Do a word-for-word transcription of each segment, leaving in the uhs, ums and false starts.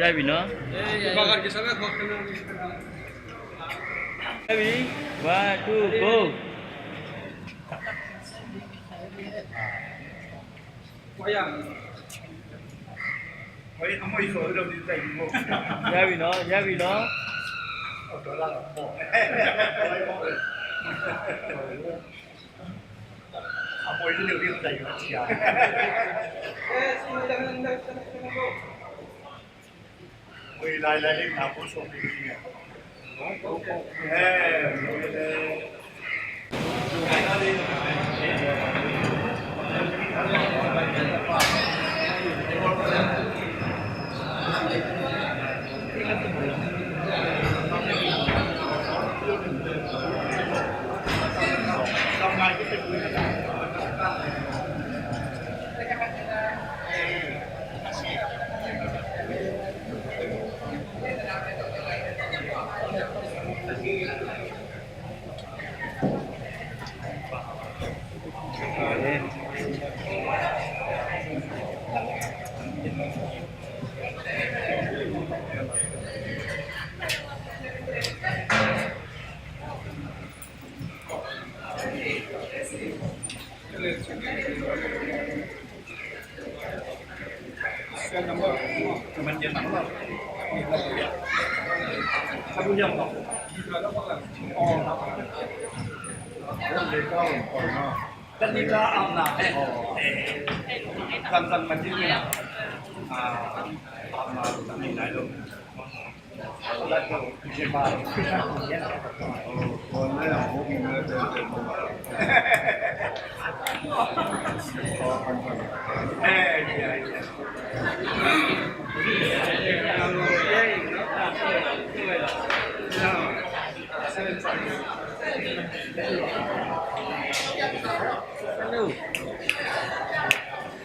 Yabi no? Yabi. One, two, go. Yabi no? Yabi no?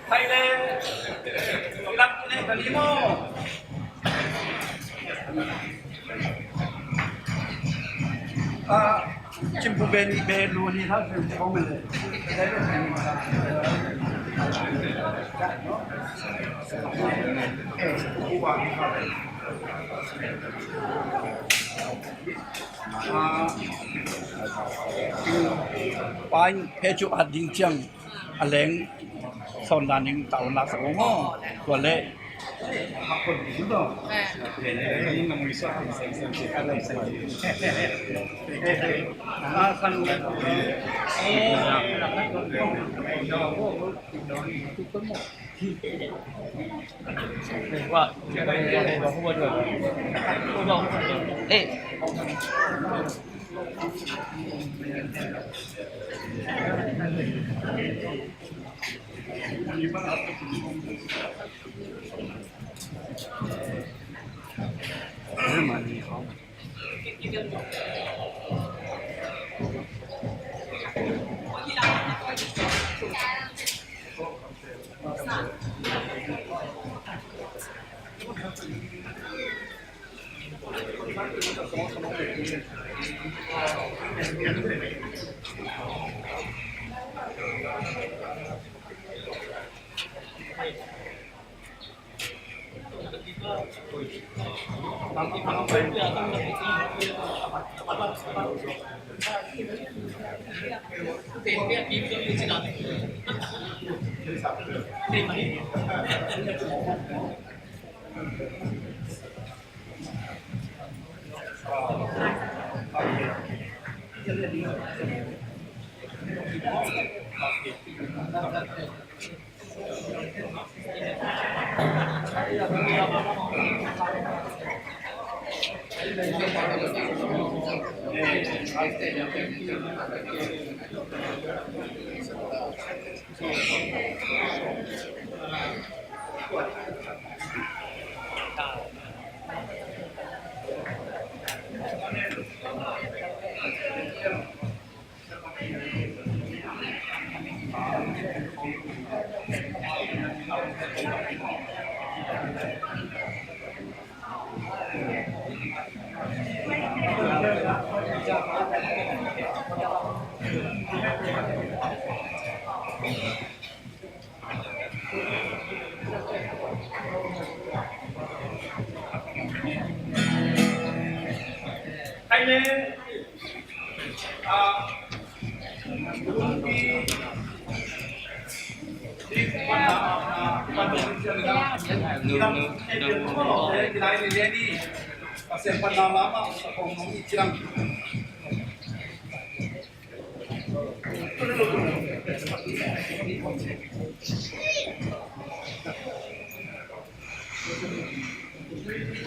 Thei le, lam ne ka limo. Ah, cimpu beni belu ni ha, cimpu beni. Ah, pain pecu ading ciang. A leng sawn dan ning tau na sa ko maw. Tua leh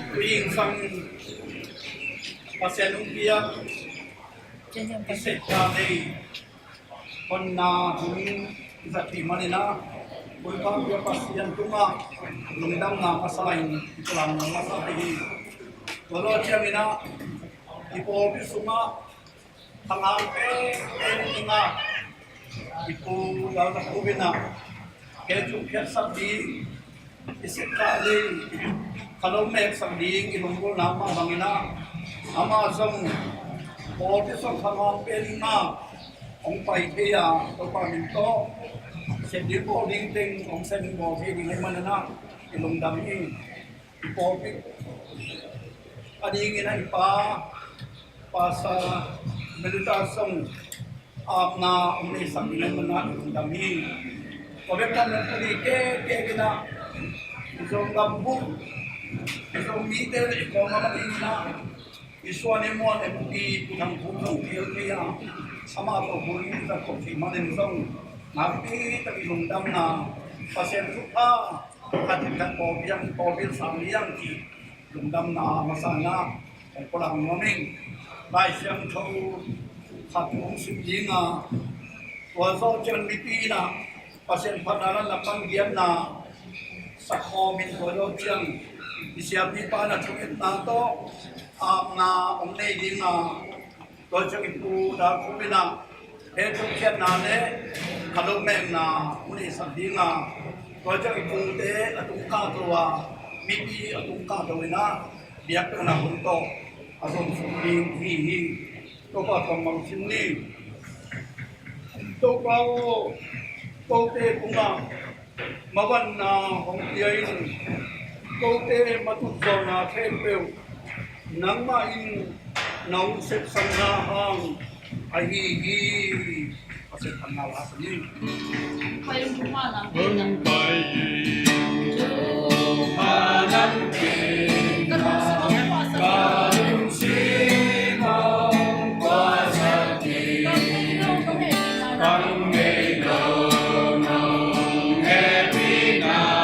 Ring sang Pasian hong piak i sepna nei honna hong i zat pi manin ah, Bawipa Pasian tungah lungdamna masa in i pulak masa hi. Tua lo ciangin ah i pawlpi sungah khanghang pen pen ding a, i pu Dal Za Khup in ah, kei cung phiatsak ding, i sik kah ding, kha lo meksak ding i lunggulhna mah bangin ah, amah zong pawlpi sung khanghang pen ding a hong pai thei a, Topa min tawh sep ding bawl ding teng hong sep ding bawl thei ding ahih manin ah i lungdam hi. I pawlpi a dingin ah i pa Pastor Melita zong apna hong neisak ding ahih manin ah i lungdam hi. Tua bek thamlote, tua ni kekek in ah i Zogam bup, i Zomite le i kawlgam a dingin ah i suan i muan M P Pu Thang Phung zong tel thei a, amah tawh bul i zat khop thei manin zong nakpi tak i lungdamna, Pasian thupha, khat in khat pawlpi ang, pawlpi sang liang cih lungdamna masa in ah hong pulak nuam ing. Lai Siangtho khat hong sim ding a, tua zawh ciang mipi in ah Pasian phatna lam pan giatna sakhawm in, tua zawh ciang i siampipa in ah thungetna tawh apna hong nei ding a, tua ciang i pu Dal Khup in ah phe thukhiatna le kha lo mekna hong neisak ding a, tua ciang i pute a tungkah lo a, mipi a tungkah lo in ah biakpiakna hun tawh a zong suk ding hi hi. Topa tawh mang sim ni. Topa aw, kote tungah mavanna hong pia in, kote matup zawhna khempeuh nangmah in na hong sepsakna hang ahi hi. Pasian phatna la sa ni. Hong pai in, Topa nang pen, ka lungsim hong puasak in, ka lungsim hong puasak in.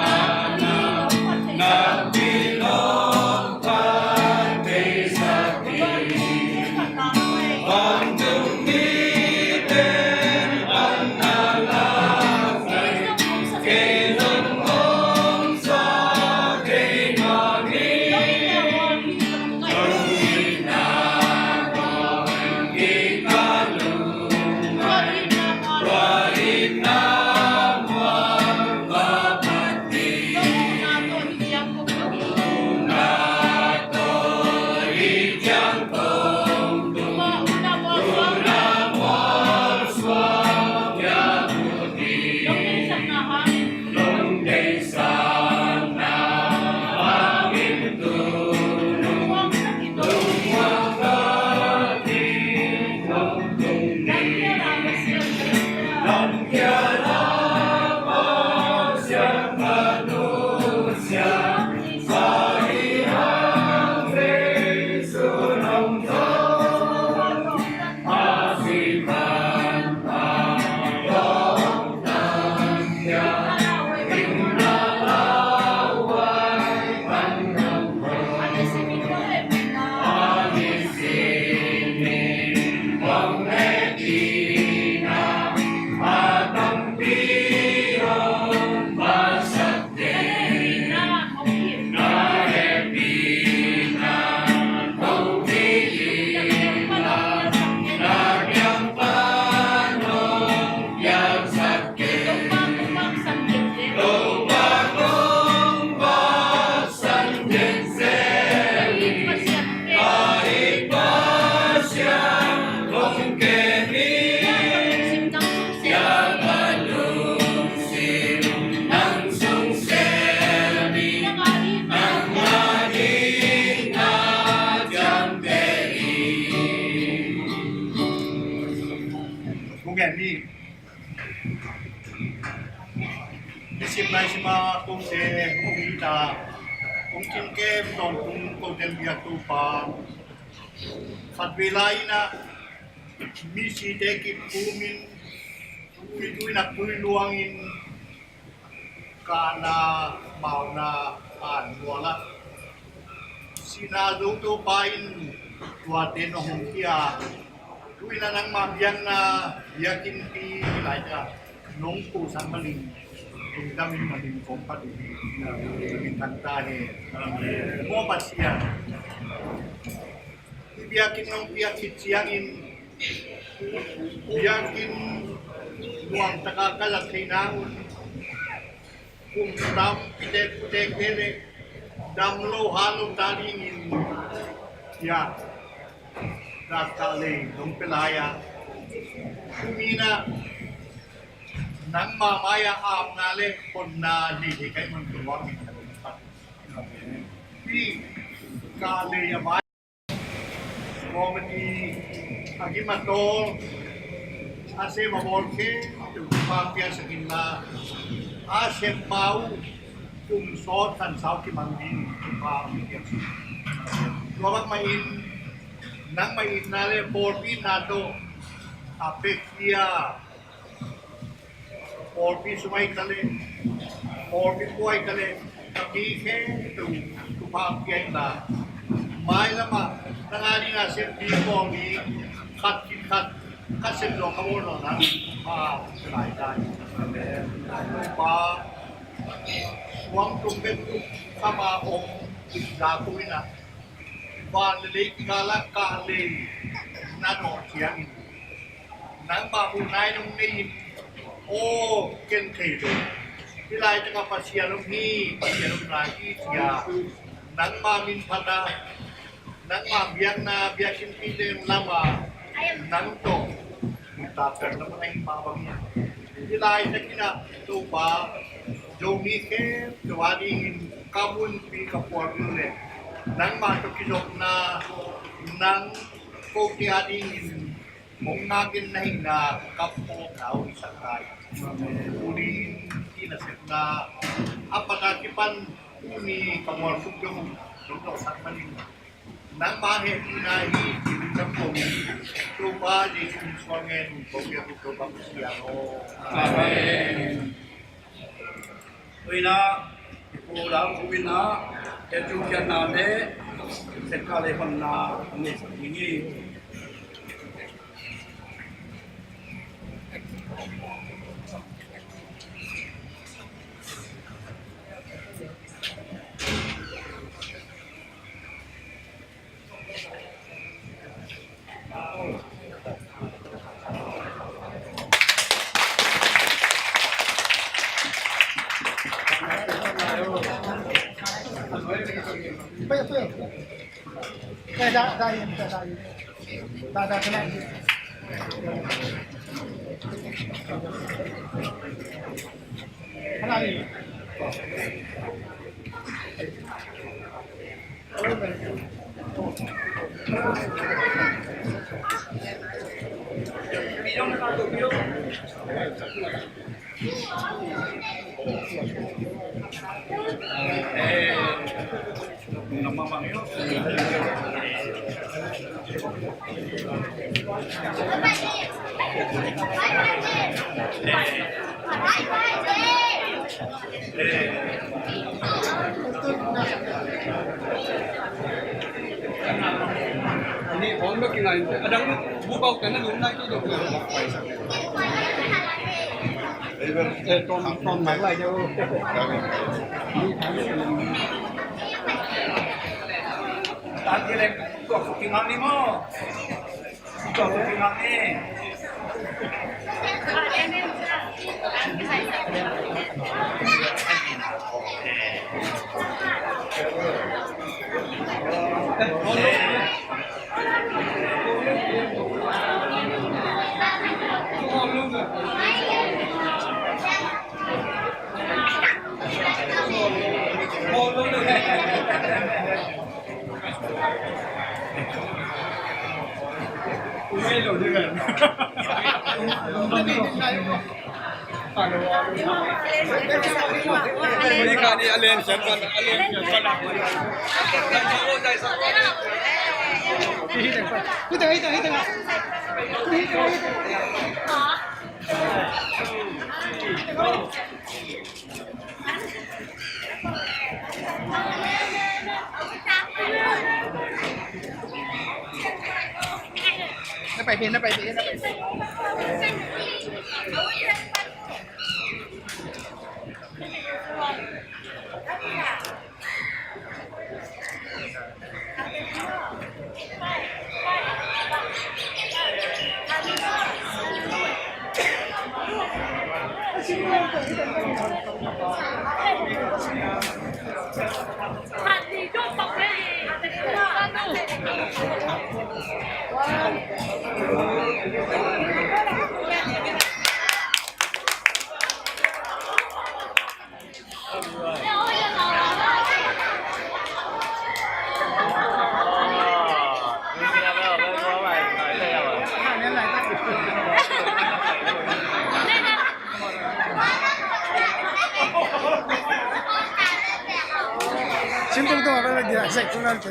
Kim nai sima kote hong ita, hong kim kem tawntung kote biak Topa. Khatvei lai inah misite kiphumin, tui tui inah tui luangin, kahna, mauna, an muala. Sihna zo Topa in tuate nong hong khia. Tui inah nangmah biakna, biakinnpi laita nong puhsak manin, lungdamin manin kong phat uh hi. Min thang ta hen. Maw Pasian, i biakinn nong piak khit ciangin, biakinn nuamtaka ka zat theih nang un, kum tampi tek putek te le dam lo hal lo ta dingin, ya, datkah lei nong pia lai-a, tuni inah nangma mai-ah apna le honna nei thei ka hih man tua min ka hong phat. Hih kah lei a mai Committee a gim a tawl, a sem a bawl khempeuh thupha piaksak inla, a sem ma uh kum sawt khansau kimang ding thupha piaksak. Tua bangmah in nangmah itna le pawlpi itna tawh a pia khia pawlpi sung ahih kei leh, pawlpi pua ahih kei leh, ka mi khempeuh thupha pia inla, mailamah nang a dingin sem ding pawlpi khat khit khat ka sem zawh ka bawl zawh nang thupha pia lai ta hi. Topa, suang tung bek tuk kama om za tung inah, van le lei kikala kah lei na nawh ciangin, nangmah muhna in hong nei in, aw, ken thei lo, hih laitakah Pasian om hi, Pasian om lai hi, ci-a nangmah min phat a, nangmah biakna, biakinnpi teng lamah nang tawh nuntak kong lam ahih mah bangin, hih laitak inah Topa, Zomi khempeuh a dingin ka munpi ka pawlpi uh le nangmah tawh kizopna, nang kote a dingin hong ngak in na hihna ka phawkna uh hi sak ta hi. Tuni in hih nasepna a pat a kipan tuni ka mualsuk dong, dong tawh sak manin, nangma hehpihna hi, ci-in ka phawk hi. Topa Jesu min suang ngen, ko biak uh Topa Pasian aw. Amen. Tua inah i Pu Lam Khup inah, e, tu khiatna le setkah le honna hong neisak ding hi. Ani, hong ba kingai, adang bu bau kan na lum nai ki dok. Eh, tom, tom mai lai jo. Tan ki leng, tok su ki ngang ni mo. Na pai pen, na pai pen, na pai pen. Sin tung tung a vel dia sek tung nan te.